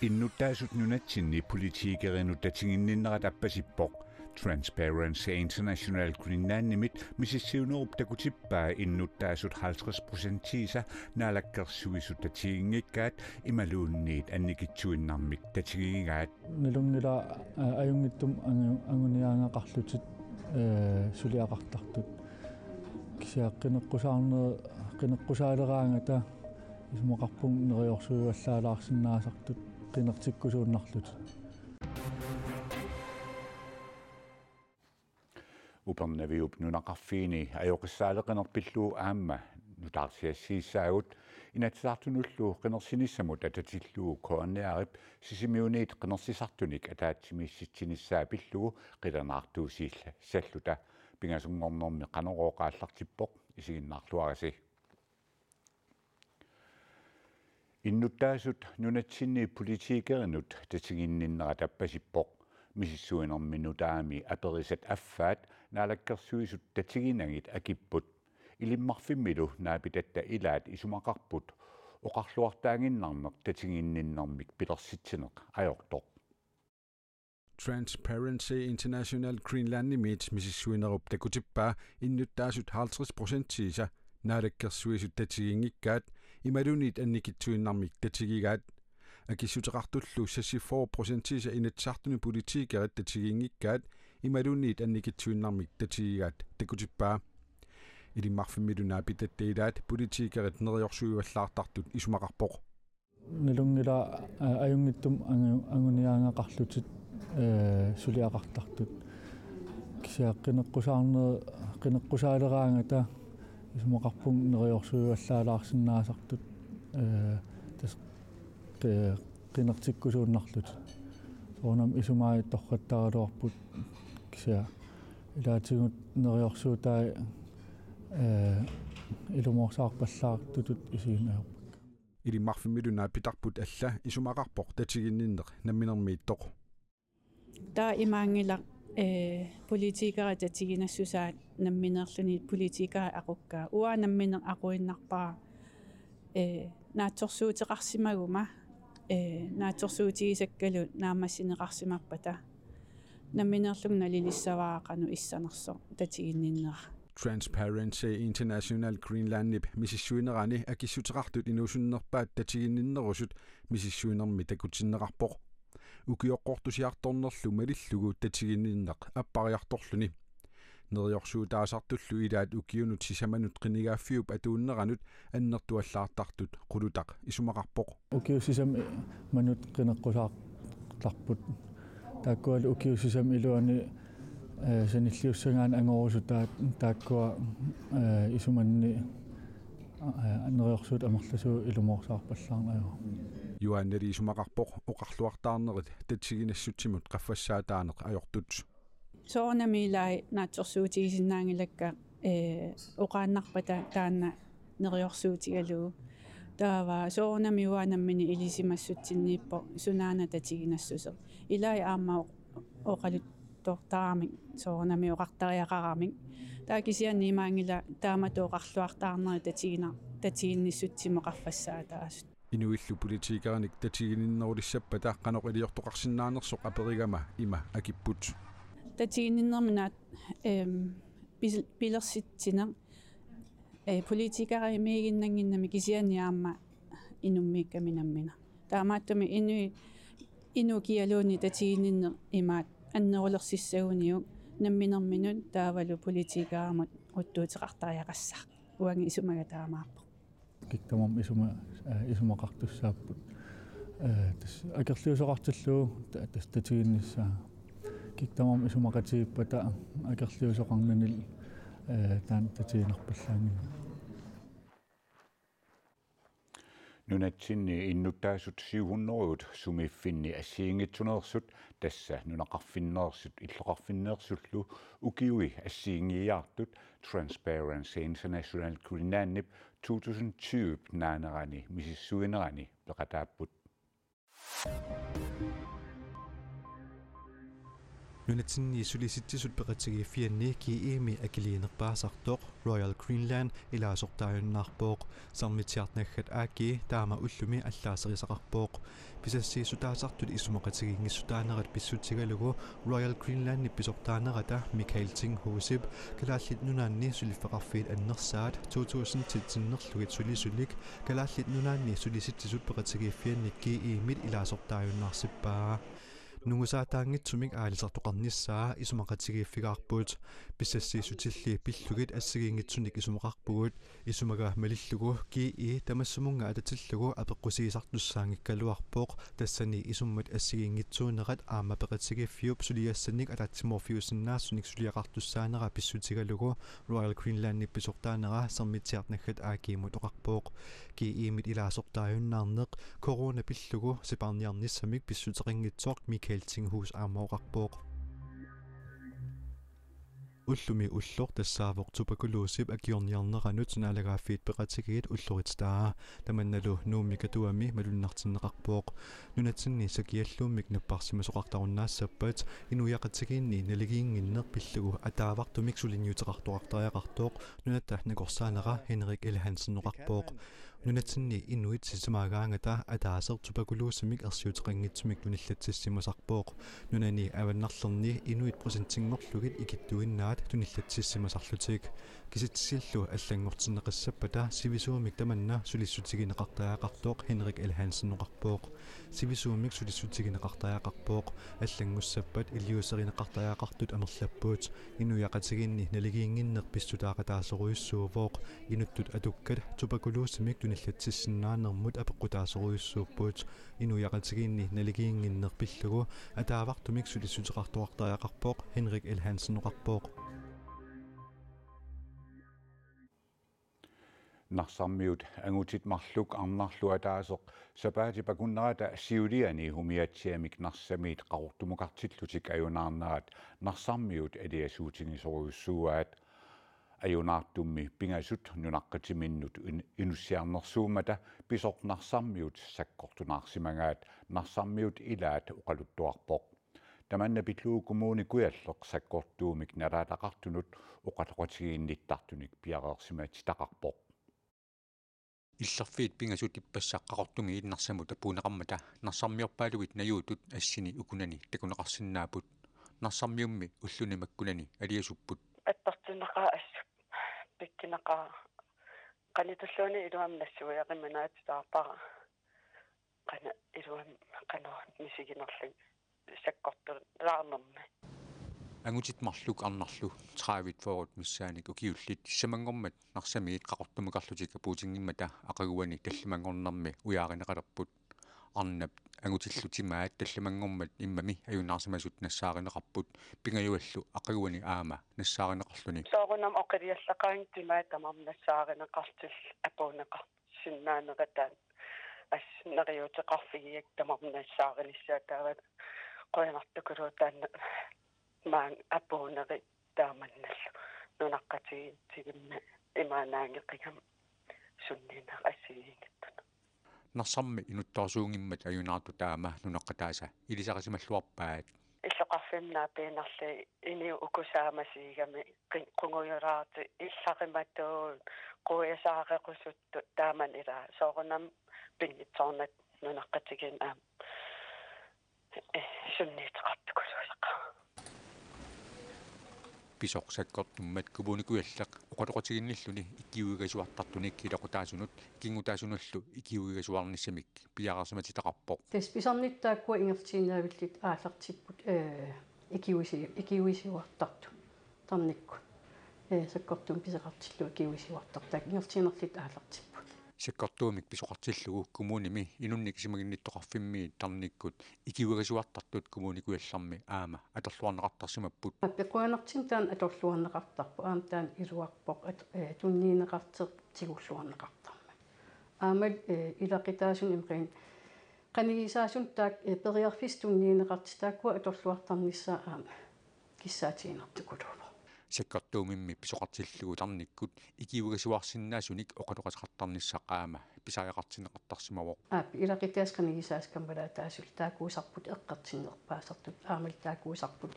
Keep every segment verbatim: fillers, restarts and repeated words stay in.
Innuttaasut nunatsinni politikerinut tatiginninnerat appasippoq. Transparency International Greenlandimit misissuinerup takutippaa innuttaasut halvtreds procentiisa Naalakkersuisut tatiginngikkaat imaluunniit annikitsuinnarmik tatigigigaat. Nalunngilaq, aa, ajunngitsumik angu-, anguniagaqarlutit, ee, suliaqartartut. Kisianni qineqqusaarne-, qineqqusaaleraangata isumaqarpunga neriorsuivallaalaarsinnaasartut qinersikkusuunnarlutik. Upernaviup nunaqarfiini ajoqissaaleqineq pillugu aamma nutaarsiassiissaagut. Inatsisartunullu qinersinissamut atatillugu K N R-ip Sisimiuniit qinersisartunik ataatsimiissitsinissaa pillugu qilanaartuusiillassalluta. Pingasunngornermi Qanorooq aallartippoq, isiginnaarluarisi. Innuttaasut nunatsinni politikerinut tatiginninnerat appasippoq. Misissuinermi nutaami aperisat affaat Naalakkersuisut tatiginagit akipput. Ilimmarfimmilu naapitatta ilaat isumaqarput oqarluartaaginnarneq tatiginninnermik pilersitsineq ajortoq. Transparency International Greenlandimiit misissuinerup takutippaa innuttaasut halvtreds procentiisa Naalakkersuisut tatiginngikkaat imaluunniit annikitsuinnarmik tatigigaat. Akissuteqartullu seksogfyrre procentiisa Inatsisartuni politikerit tatiginngikkaat imaluunniit annikitsuinnarmik tatigigaat takutippaa. Ilimmarfimmilu naapitatta ilaat politikerit neriorsuivallaartartut isumaqarpoq. Nalunngilaq, aa, ajunngitsumik angu-, anguniagaqarlutit, ee, suliaqartartut. Kisianni qineqqusaarne-, qineqqusaaleraangata isumaqarpunga neriorsuivallaalaarsinnaasartut, ee, tassa qi-, qinersikkusuunnarlutik. Soorunami isumai torrattaraluarput kisianni ilaatigut neriorsuutai, ee, ilumoorsaarpallaartutut isiginnaarpakka. Ilimmarfimmilu naapitarput alla isumaqarpoq tatiginninneq namminermiittoq. Taava imaanngilaq, ee, politikerit tatiginassusaat nammineerluni politikerit aqukkaat. Uanga nammineq aquinnarpara, ee, naatsorsuuteqarsimaguma, ee, naatsorsuutigisakkalu naammassineqarsimappata. Nammineerlunga nalilissavara qanoq issanersoq tatiginninnera. Transparency International Greenlandip misissuinerani akissuteqartut inuusunnerpaat tatiginninnerusut misissuinermi takutinneqarpoq. Ukioqqortusiartornerlu malillugu tatiginninneq appariartorluni. Neriorsuutaasartullu ilaat ukiunut sisamanut qinigaaffiup atuunneranut annertuallaartartut Qulutaq isumaqarpoq. Ukiut sisamanut qinneqqusaartarput. Taakkualu ukiut sisamat iluanni, ee, sanilliussagaanni angorusutaat taakkua, ee, isumanni, ee, neriorsuut amerlasuut ilumoorsaarpallaarneq ajorput. Juaannali isumaqarpoq oqarluartaarnerit tatiginnassutsimut qaffassaataaneq ajortut. Soorunami ilai naatsorsuutigisinnaanngilakka, ee, oqaannarpata taanna neriorsuutigalugu. Taava soorunami uanga nammineq ilisimassutsinniippoq sunaana tatiginassuseq. Ilai aamma oq-, oqaluttuartaramik, soorunami oqartariaqaramik. Taava kisianni imaanngilaq taamatut oqarluartaarnerit tatigina-, tatiginnissutsimut qaffassaataasut. Inuillu politikerinik tatiginninnerulissappata qanoq iliortoqarsinnaanersoq aperigama ima akipput. Tatiginninnermi naat-, eem, pil-, pilersitsineq, ee, politikerimiiginnannginnami kisianni aamma inummiikkami nammineq. Taamaattumik inui-, inuk kialuunniit tatiginninneq imaat annerulersissaguniuk namminerminut taavalu politikerimut qutsuuteqartariaqassaaq. Uanga isumaga taamaappoq. Kikkut tamarmik isuma-, ee, isumaqartussaapput. Ee, tassa akerliusoqartillugu ta-, tassa tatiginnissaa. Kikkut tamarmik isumaqatigiippata akerliusoqarninni, ee, taanna tatiginarpallaannginnami. Nunatsinni innuttaasut syv hundrede sumiiffinni assigiinngitsuneersut, tassa nunaqarfinneersut illoqarfinneersullu ukiui assigiinngiiaartut, Transparency International Greenlandip to tusind tyve naanerani misissuinerani peqataapput. Nunatsinni sulisitsisut peqatigiiffianni G E-mi akiliinerpaasartoq Royal Greenland ilaasortaajunnaarpoq. Sermitsiarnaggat A G taama ullumi allaaserisaqarpoq. Pisassiissutaasartut isumaqatigiinngissutaanerat pissutigalugu Royal Greenlandip pisortaanerata Michael Tinghusip Kalaallit Nunaanni suliffeqarfiit annersaat to tusind titsinnerlugit sulisulik Kalaallit Nunaanni sulisitsisut peqatigiiffianni G E-mit ilaasortaajunnaarsippai. Nungusaataanngitsumik aalisartoqarnissaa isumaqatigiiffigaarput. Pissassiissutilli pillugit assigiinngitsunik isumaqarpugut. Isumaga malillugu G E tamassumunnga atatillugu apeqqusiisartussaanngikkaluarpoq. Tassani isummat assigiinngitsuunerat aamma peqatigiiffiup suliassanik ataatsimoorfiusinnaasunik suliaqartussaanera pissutigalugu Royal Greenlandip pisortaanera Sermitsiarnaggat A G-mut oqarpoq. G E-mit ilaasortaajunnaarneq corona pillugu sipaarniarnissamik pissuteqanngitsoq Michael Tinghus aamma oqarpoq. Ullumi ulloq tassaavoq tuberkulosip akiorniarneranut naalagaaffiit peqatigiit ullorititaa. Tamannalu Nuummi Katuami malunnartinneqarpoq. Nunatsinni sakialluummik napparsimasoqartarunnaassappata inuiaqatigiinni naligiinnginneq pillugu ataavartumik suliniuteqartoqartariaqartoq nunatta nakorsaanera Henrik L. Hansen oqarpoq. Nunatsinni inuit sisamaagaangata ataaseq tuberkulosemik ersiuteqanngitsumik tunillatsissimasarpoq. Nunani avannarlerni inuit procentinngorlugit ikittuinnaat tunillatsissimasarlutik. Kisitsisillu allanngortinneqassappata sivisuumik tamanna sulissutigineqartariaqartoq Henrik L. Hansen oqarpoq. Sivisuumik sulissutigineqartariaqarpoq. Allanngussappata iliuuserineqartariaqartut amerlapput. Inuiaqatigiinni naligiinnginneq pissutaaqataasorujussuuvoq. Inuttut atukkat tuberkulosemik tunillatsissinnaanermut apeqqutaasorujussuupput. Inuiaqatigiinni naligiinnginneq pillugu ataavartumik sulissuteqartoqartariaqarpoq, Henrik L. Hansen oqarpoq. Narsarmiut angutit marluk arnarlu ataaseq sapaatip akunnerata siuliani umiatsiamik Narsamiit Qaqortumukartillutik ajunaarnerat Narsarmiut aliasuutigisorujussuuaat. Ajunaartummi pingasut nunaqqatiminnut in-, inussiarnersuummata pisoq Narsarmiut sakkortunaarsimagaat Narsarmiut ilaat oqaluttuarpoq. Tamanna pillugu Kommune Kujalleq sakkortuumik nalaataqartunut oqaloqatigiinnittartunik piareersimatitaqarpoq. Illerfiit pingasut ippassaq Qaqortumiit Narsamut apuunneqarmata narsarmiorpaaluit najuutut assini ukunani takuneqarsinnaapput. Narsarmiummi ulluni makkunani aliasupput. Attartinneqaaq assut pikkineqaaq. Qanitulluunniit iluamik nassuiariminaatitaarpara. Qanoq iluamik qanoq misiginerlugit sakkortulaarnermi. Angutit marluk arnarlu tredive fyrre missaannik ukiullit sisamanngormat Narsamiit Qaqortumukarlutik apuutinngimmata aqaguani tallimanngornermi ujaarineqalerput. Arnap angutillu timaat tallimanngormat immami ajunaarsimasut nassaarineqarput, pingajuallu aqaguani aamma nassaarineqarluni. Soorunami oqiliallaqaanga timaat tamarmik nassaarineqartut apuunneqarsinnaanerat taanna assut neriuuteqarfigiuk tamarmik nassaarinissaat taava qujanartukuluuvoq taanna maanga apuunerit taamannallu nunaqqatigiinnitsigimmi imaannaanngeqigami sunniineq assigiinngitsunut. Narsarmi inuttorsuunngimmat ajunaartut taama nunaqqataasa ilisarisimalluarpaat. Illoqarfimmi naapiinnarlugit inuit uku saamasiigami qin-, qungujulaartut illarimatut quiasaarequsuttut taamani ilaa soorunami pinngitsoornata nunaqqatigiinni aamma eh, sunniuteqartukuluusoq. Pisoq sakkortummat Kommune Kujalleq oqaloqatiginnilluni ikiuigasuartartunik ilequtaasunut kinngutaasunullu ikiuigasuarnissamik piareersimatitaqarpoq. Tassa pisarnittut taakkua ingerlatiinnavillit aallartipput, eh, ikiuisi-, ikiuigasuartartut tarnikkut. Eh, sakkortuumik pisoqartillugu ikiuigasuartartut taakku ingerlatiinnarlutik aallartipput. Sakkortuumik pisoqartillugu kommunimi inunnik isumaginnittoqarfimmiit tarnikkut ikiuigasuartartut Kommune Kujallermi aamma atorluarneqartarsimapput. Aappi qujanartumik taanna atorluarneqartarpoq, aamma taanna iluarpoq at-, eh, tunniunneqartoq tigulluarneqartarmat. Aamma, eh, ilaqutaasuni imaluunniit qanigisaasunut taakku, eh, periarfissat tunniunneqartut taakkua atorluartarnissaat aamma kissaatiinnartukuluuvoq. Sakkortuumimmi pisoqartillugu tarnikkut ikiuigasuarsinnaasunik oqaloqateqartarnissaq aamma pisariaqartinneqartarsimavoq. Aap, ilaqutaasoq qanigisaasut kammalaataasullu taakkuusarput eqqortinnerpaasartut, aammalu taakkuusarput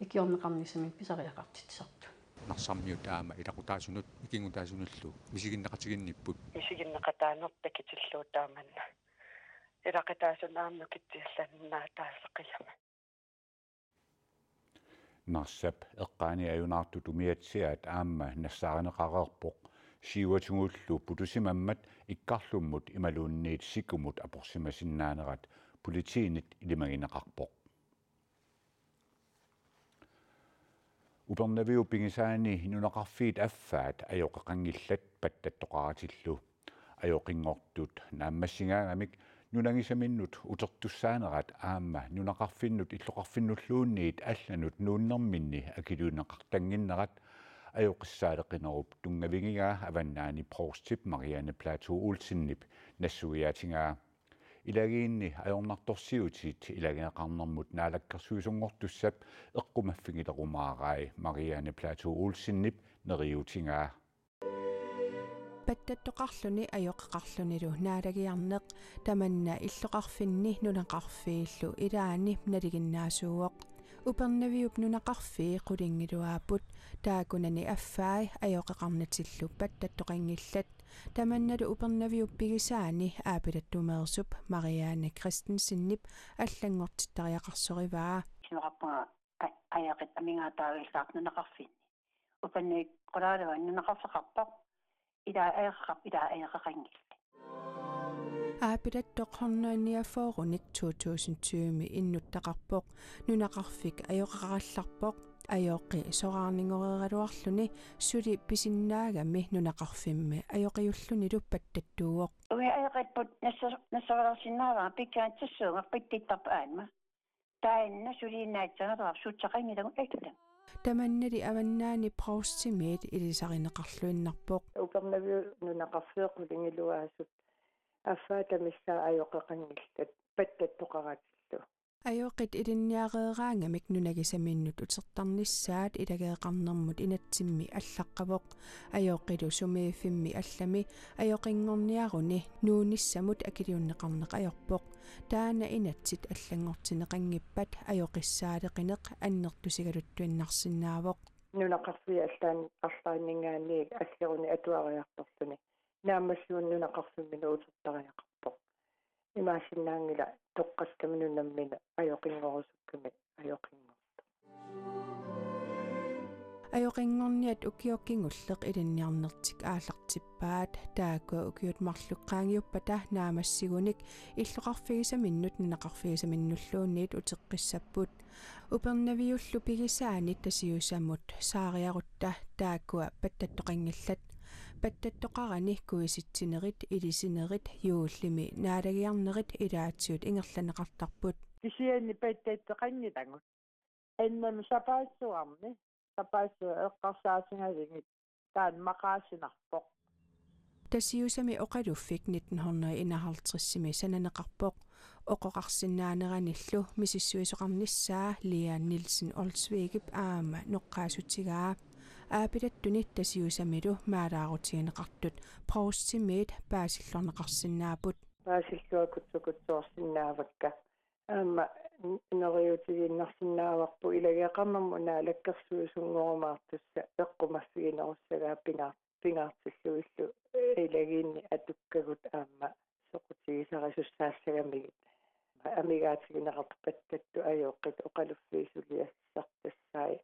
Ikiorneqarnissamik pisariaqartitsisartut. Narsarmiut aamma ilaqutaasunut ikinngutaasunullu misiginneqatiginnipput. Misiginneqataaneq takutillugu taamanna. Ilaqutaasunut aamma nukitsiallannaataasaqigama. Narsap eqqaani ajunaartut umiatsiaat aamma nassaarineqareerpoq. Siuatigullu putusimammat ikkarlummut imaluunniit sikumut aporsimasinnaanerat politiinit ilimagineqarpoq. Upernaviup pigisaani nunaqarfiit affaat ajoqeqanngillat pattattoqaratillu. Ajoqinngortut naammassigaagamik nunagisaminnut utertussaanerat aamma nunaqarfinnut illoqarfinnulluunniit allanut nuunnerminni akiliunneqartannginnerat ajoqissaaleqinerup tunngavigigaa Avannaani provstip Marianne Platou Olsenip nassuiaatigaa. Ilagiinni ajornartorsiutit ilagineqarnermut naalakkersuisunngortussap eqqumaffigilerumaarai Marianne Platou Olsenip neriuutigaa. Pattattoqarluni ajoqeqarlunilu naalagiarneq tamanna illoqarfinni nunaqarfiillu ilaanni nalinginnaasuuvoq. Upernaviup nunaqarfii qulinngiluaapput, taakunani affai ajoqeqarnatillu pattattoqanngillat. Tamannalu Upernaviup pigisaani Aapilattumeersup Marianne Christensenip allanngortittariaqarsorivaa. Siorappunga a-, ajoqit amigaataavillaartut nunaqarfinni. Upernaviup qulaaluani nunaqarfeqarpoq. Ilaa ajoqeqarpoq, ilaa ajoqeqanngillat. Aapilattoq hundrede niogfyrrenik to tusind tyve innuttaqarpoq. Nunaqarfik ajoqeqarallarpoq. Ajoqi soraarningoreeraluarluni suli pisinnaagami nunaqarfimmi ajoqiullunilu pattattuuvoq. Uanga ajoqipput nassa-, nassaarallarsinnaavara pikkaantissuunga pittittarpa aamma. Taanna suliinnaatsangaluarpoq suutseqanngilagut allat. Tamannali Avannaani provstimiit ilisarineqarluinnarpoq. Upernaviup nunaqarfii qulinngiluaasut affaata missaa ajoqeqanngillat pattattoqaratillu. Ajoqit ilinniareeraangamik nunagisaminnut utertarnissaat ilageeqarnermut inatsimmi allaqqavoq. Ajoqilu sumiiffimmi allami ajoqinngorniaruni nuunissamut akiliunneqarneq ajorpoq. Taanna inatsit allanngortinneqanngippat ajoqissaaleqineq annertusigaluttuinnarsinnaavoq. Nunaqarfiit allaat arlaanninngaanniit aggeruni atuariartorluni naammassivugut nunaqarfimminut utertariaqarpoq. Imaassinnaanngilaq toqqassamut nammineq ajoqinngorusukkami ajoqinngortoq. Ajoqinngorniat ukioq kingulleq ilinniarnertik aallartippaat, taakkua ukiut marluk qaangiuppata naammassigunik illoqarfigisaminnut nunaqarfigisaminnulluunniit uteqqissapput. Upernaviullu pigisaani Tasiusamut saariarutta taakkua pattattoqanngillat. Pattattoqarani kuisitsinerit, ilisinerit, juullimi naalagiarnerit ilaatigut ingerlanneqartarput. Kisianni pattattoqanngilagut. Annami sapaatsuarni, sapaatsuat eqqarsaatigalugit taanna maqaasinarpoq. Tasiusami oqaluffik nitten hundrede enoghalvtredsimi sananeqarpoq. Oqoqarsinnaaneranillu misissuisoqarnissaa Lea Nielsen Olsvigip aamma noqqaassutigaa. Aapilattuni Tasiusamilu maalaarutigineqartut provstimiit paasilluarneqarsinnaapput. Paasilluakkut sukutsoorsinnaavakka. Aamma n-, neriuutigiinnarsinnaavarput ilageeqarnermut naalakkersuisunngorumaartussaq eqqumaffiginerussagaa pinga-, pingaartillugillu ilagiinni atukkagut aamma soqutigisarisussaassagamigit. Amigaatigineqartut pattattoqartut ajoqit oqaluffiit suliassartassai.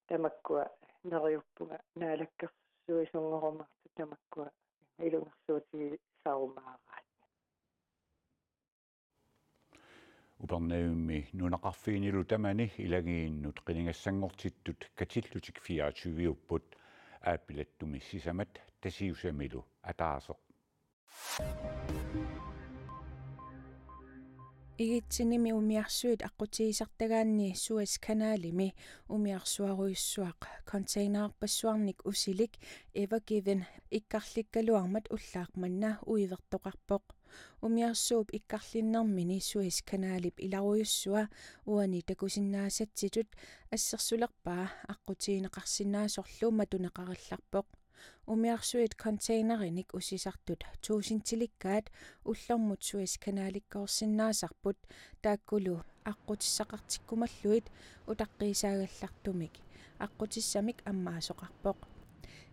Tamakkua neriuppunga naalakkersuisunngorumaartut tamakkua ilungersuutigisarumaaraat. Upernavimmi nunaqarfiinilu tamani ilagiinnut qinigassanngortittut katillutik fireogtyve-upput. Aapilattumi sisamat Tasiusamilu ataaseq. Igitsinimi umiarsuit aqqutigisartagaanni Suez Kanalimi umiarsuarujussuaq containerpassuarnik usilik Ever Given ikkarlikkaluarmat ullaaq manna uivertoqarpoq. Umiarsuup ikkarlinnermini Suez Kanalip ilarujussua uani takusinnaasatsitut assersulerpaa aqqutigineqarsinnaasorlu matuneqarallarpoq. Umiarsuit containerinik usisartut tuusintilikkaat ullormut Suezkanalikkoorsinnaasarput, taakkulu aqqutissaqartikkumallugit utaqqiisaagallartumik aqqutissamik ammaasoqarpoq.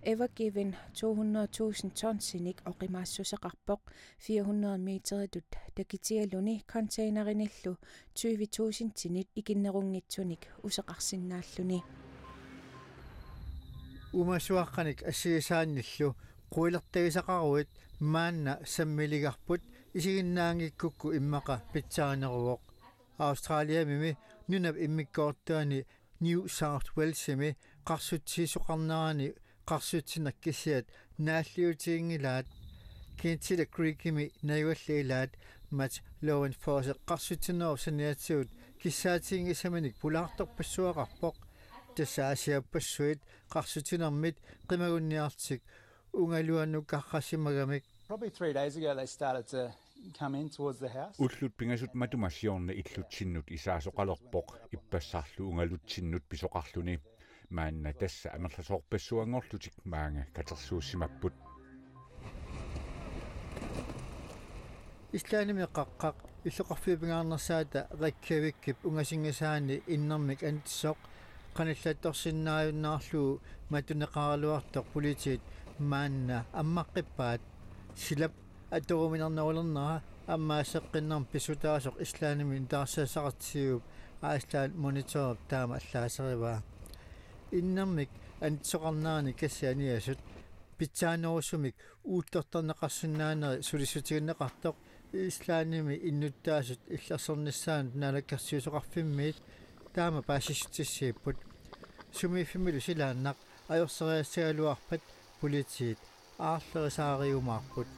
Ever Given to hundrede tusind tonsinik oqimaassuseqarpoq, fire hundrede meteritut takitigaluni containerinillu tyve tusindinit ikinnerunngitsunik useqarsinnaalluni. Uumasuaqqanik assigisaannillu quilertagisaqaruit maanna sammiligarput, isiginnaanngikkukku immaqa pitsaarineruvoq. Australiamimi nunap immikkoortuani New South Walesimi qarsutsisoqarnerani qarsutsineq kisiat naalliutiginngilaat. Kinsale Creekimi najugallit ilaat Matt Lowenfoss qarsutsinerup saniatigut kissaatiginngisaminik pulaartorpassuaqarpoq. Tassa aasiappassuit qarsutsinermit qimagunniartik ungaluanukarrasimagamik. Probably three days ago they started to come in towards the house. Ullut pingasut matuma siorna illutsinnut isaasoqalerpoq, ippassarlu ungalutsinnut pisoqarluni. Maanna tassa amerlasoorpassuanngorlutik maanga katersuussimapput. Islandimi qaqqaq illoqarfiup pingaarnersaata Reykjavikip ungasinngisaani innermik anitsoq qanillattorsinnaajunnaarlugu matuneqaraluartoq politiit maanna ammaqqippaat. Silap atoruminarnerulernera ammaaseqqinnermut pissutaasoq Islandimi nutaarsiassaqartitigut Iceland Monitorip taama allaaserivaa. Innermik anitsoqarnerani kassianiasut pitsaanerusumik uuttortarneqarsinnaaneri sulissutigineqartoq Islandimi innuttaasut illersornissaannut naalakkersuisoqarfimmiit taama paasissutissiipput. Sumiiffimmilu silaannaq ajorsereersagaluarpat politiit aarlerisaariumaarput.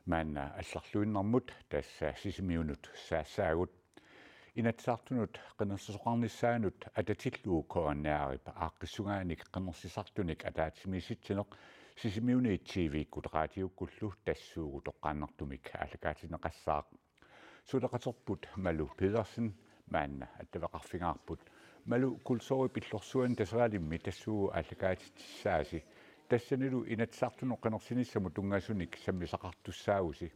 Maanna allarluinnarmut tassa Sisimiunut saassaagut. Inatsisartunut qinersisoqarnissaanut atatillugu K N R-ip aaqqissugaanik qinersisartunik ataatsimiisitsineq Sisimiuni T V-kkut raatiukkullu tassuugu toqqaannartumik aallakaatinneqassaaq. Suleqaterput Malu Pedersen maanna attaveqarfigaarput. Malu, kulturip illorsuani Taseralimmi tassuugu aallakaatitsissaasi. Tassanilu Inatsisartunut qinersinissamut tunngasunik sammisaqartussaavusi.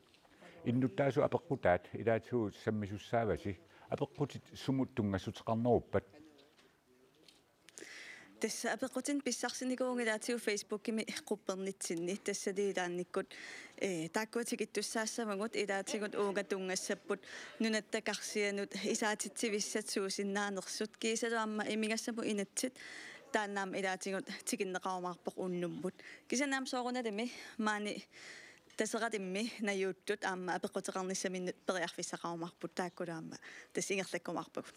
Innuttaasut apeqqutaat ilaatigut sammisussaavasi. Apeqqutit sumut tunngassuteqarneruppat? Tassa apeqqutinik pissarsinikuuvunga ilaatigut Facebookimi quppernitsinni, tassanilu ilaannikkut, eh, taakkua tikittussaassavagut, ilaatigut uunga tunngassapput nunatta karsianut isaatitsivissat suusinnaanersut, kiisalu aamma imigassamut inatsit, taanna aamma ilaatigut tikinneqarumaarpoq unnummut. Kisianni aamma soorunalimi maani Taseralimmi najuuttut aamma apeqquteqarnissaminnut periarfissaqarumaarput, taakkulu aamma tassa ingerlakkumaarpagut.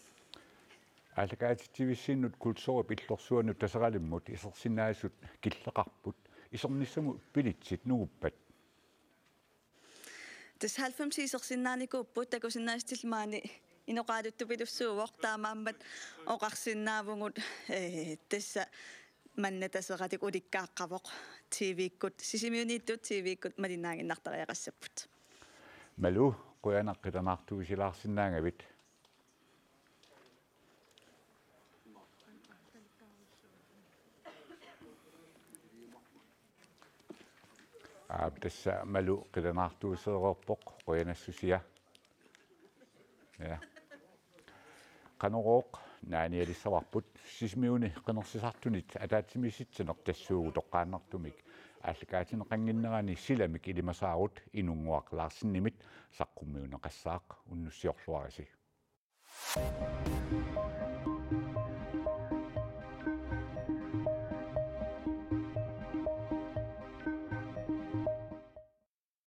Aallakaatitsivissinnut kulturip illorsuanut Taseralimmut isersinnaasut killeqarput. Isernissamut billetsit nunguppat? Tassa halvfems isersinnaanikuupput, takusinnaasatillu maani inoqaaluttupilussuuvoq, taamaammat oqarsinnaavugut, eh, tassa manna Taseralik ulikkaaqqavoq, T V-kkut, Sisimiuniittut T V-kkut malinnaaginnartariaqassapput. Malu, qujanaq qilanaartuisilaarsinnaagavit. Aap, tassa Malu qilanaartuusereerpoq, qujanassusia. Ja. Qanorooq naanialissavarput, Sisimiuni qinersisartunit ataatsimiisitsineq tassuugu toqqaannartumik aallakaatinneqannginnerani silamik ilimasaarut Inunnguaq Larsenimit saqqummiunneqassaaq, unnussiorluarisi.